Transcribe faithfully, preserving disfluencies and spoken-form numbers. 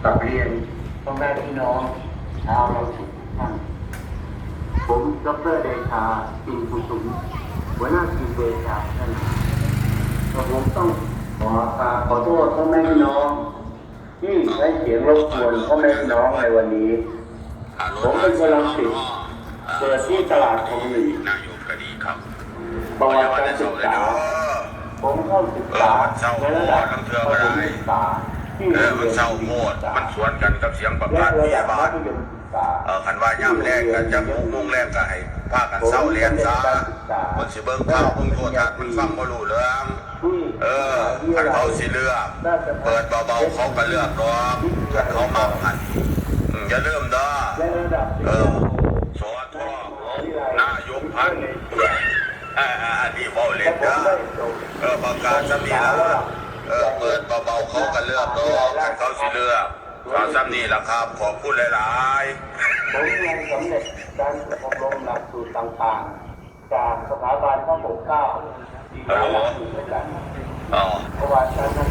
กราบเรียนพ่อแม่พี่น้องชาวรังสิตทุกท่าน ผมดอกเตอร์เดชา ปิ่นกุสุม หัวหน้าทีมเดชาท่านแต่ผมต้องขอกราบขอโทษพ่อแม่พี่น้อง ที่ใช้เสียงรบกวนพ่อแม่พี่น้องในวันนี้ ผมเป็นคนรังสิต เกิดที่ตลาดคลองหนึ่ง นายกก็ดีครับ ประวัติการศึกษา ผมเข้าศึกษาในระดับประถมศึกษาที่โรงเรียนศรีศึกษา มันสวนกันกับเสียงประกาศที่บ้าน เออ คันว่ายามแลงก็จักหกโมงแลงก็ให้พากันเซาแล่นซะ เพิ่นสิเบิ่งข่าวเบิ่งโทรทัศน์มันฟังบ่รู้เรื่อง เออ คันเขาสิเลือก เปิดเบาๆ เขาก็เลือกดอก คันเขามักหั่น อืม อย่าลืมเด้อ เออ สอทอ นายกพันธุ์ เออ อันนี้เว้าเล่นเด้อ เออ ประกาศซำนี้ล่ะ เออ เปิดเบาๆ เขาก็เลือกดอก คันเขาสิเลือก เอาซำนี้ล่ะครับ ขอบคุณหลายๆ ผมยังสำเร็จการฝึกอบรมหลักสูตรต่างๆ จากสถาบันพระปกเกล้าอีกหลายหลักสูตรด้วยกัน อ๋อ ประวัติการทำ